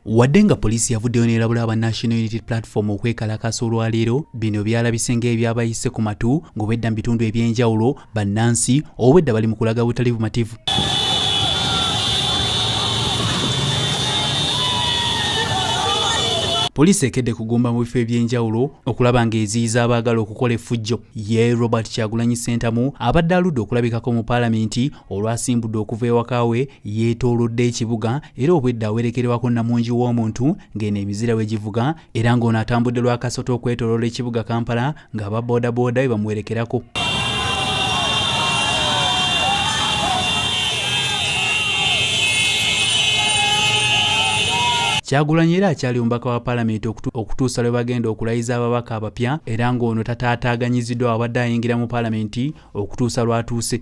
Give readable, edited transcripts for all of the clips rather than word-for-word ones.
Wadde nga poliisi yavuddeyo n'erabula aba National Unity Platform okwekalakaasa olwaleero, bino byalabise ng'ebyabayise ku matu ng'obwedda mu bitundu eby'enjawulo bannansi obwedda bali mu kulaga butali bumativu. Poliisi ekedde kugumba mu bifo eby'enjawulo okulaba ng'eziyiza abaagala okukola effujjo. Ye Robert Kyagulanyi Ssentamu abadde aludde okulabikako mu paalamenti olwasimbudde okuva ewaka we yeetoolodde ekibuga era obwedda awerekerwako nnamungi w'omuntu ng'eno emizira we givuga era ng'ono atambudde lwa kasota okwetooloola ekibuga Kampala ng'aba boodabooda bwe bamuwerekerako. Kyagulanyi era akyali omubaka wa palamenti okutuusa lwe bagenda okulayiza ababaka abapya era ng'ono tataataaganyiziddwa abadde ayingira mu palamenti okutuusa lw'atuuse.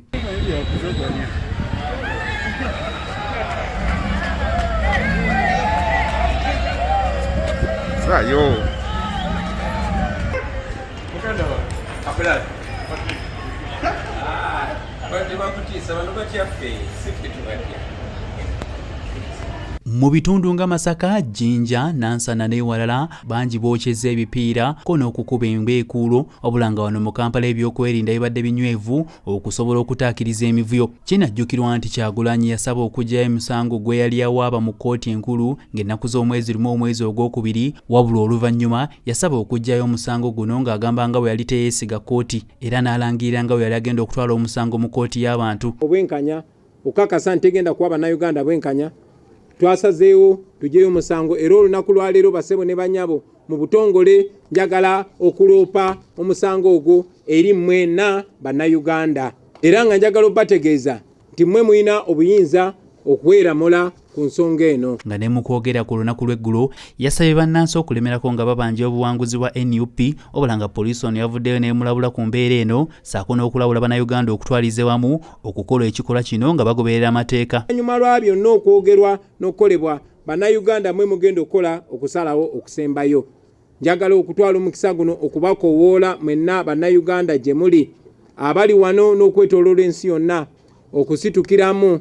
Mu bitundu nga Masaka, Jinja, Nansana n'ewalala bangi bookyezza ebipiira ko n'okukuba embeekuulo wabula nga wano mu Kampala ebyokwerinda bibadde binywevu okusobola okutaakiriza emivuyo. Kinajjukirwa nti Kyagulanyi yasaba okuggyayo emisango gwe yali yawaaba mu kkooti enkulu ng'ennaku z'omwezi 1 omwezi ogwokubiri wabula oluvannyuma yasaba okuggyayo omusango guno ng'agamba nga bwe yali teyeesiga kkooti era n'alangirira nga bwe yali agenda okutwala omusango mu kkooti y'abantu. Obwenkanya okukakasa nti tegenda kuwa Bannayuganda bwenkanya, twasazeewo tugyeyo omusango era olunaku lwaleero basebo ne banyabo mu butongole njagala okuloopa omusango ogwo eri mmwenna Bannayuganda era nga njagala obategeeza nti mmwe mulina obuyinza okweramula ku nsonga eno. Nga ne mu kwogera ku lunaku lw'eggulo yasabye bannansi okulemerako nga babanja obuwanguzi bwa NUP wabula nga poliisi ono yavuddeyo n'emulabula ku mbeera eno ssaako n'okulabula Bannayuganda okutwaliza ewamu okukola ekikolwa kino nga bagoberera amateeka. Oluvannyuma lwa byonna okwogerwa n'okukolebwa, Bannayuganda mmwe mugenda okukola okusalawo okusembayo. Njagala okutwala omukisa guno okubakowoola mwenna Bannayuganda gye muli abali wano n'okwetooloola ensi yonna okusitukiramu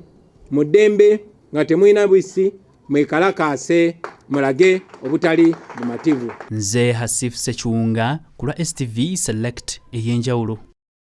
mu ddembe nga temulina bwissi mwekalakaase mulage obutali bumativu. Nze Hasif Ssekiwunga ku lwa STV Select ey'enjawulo.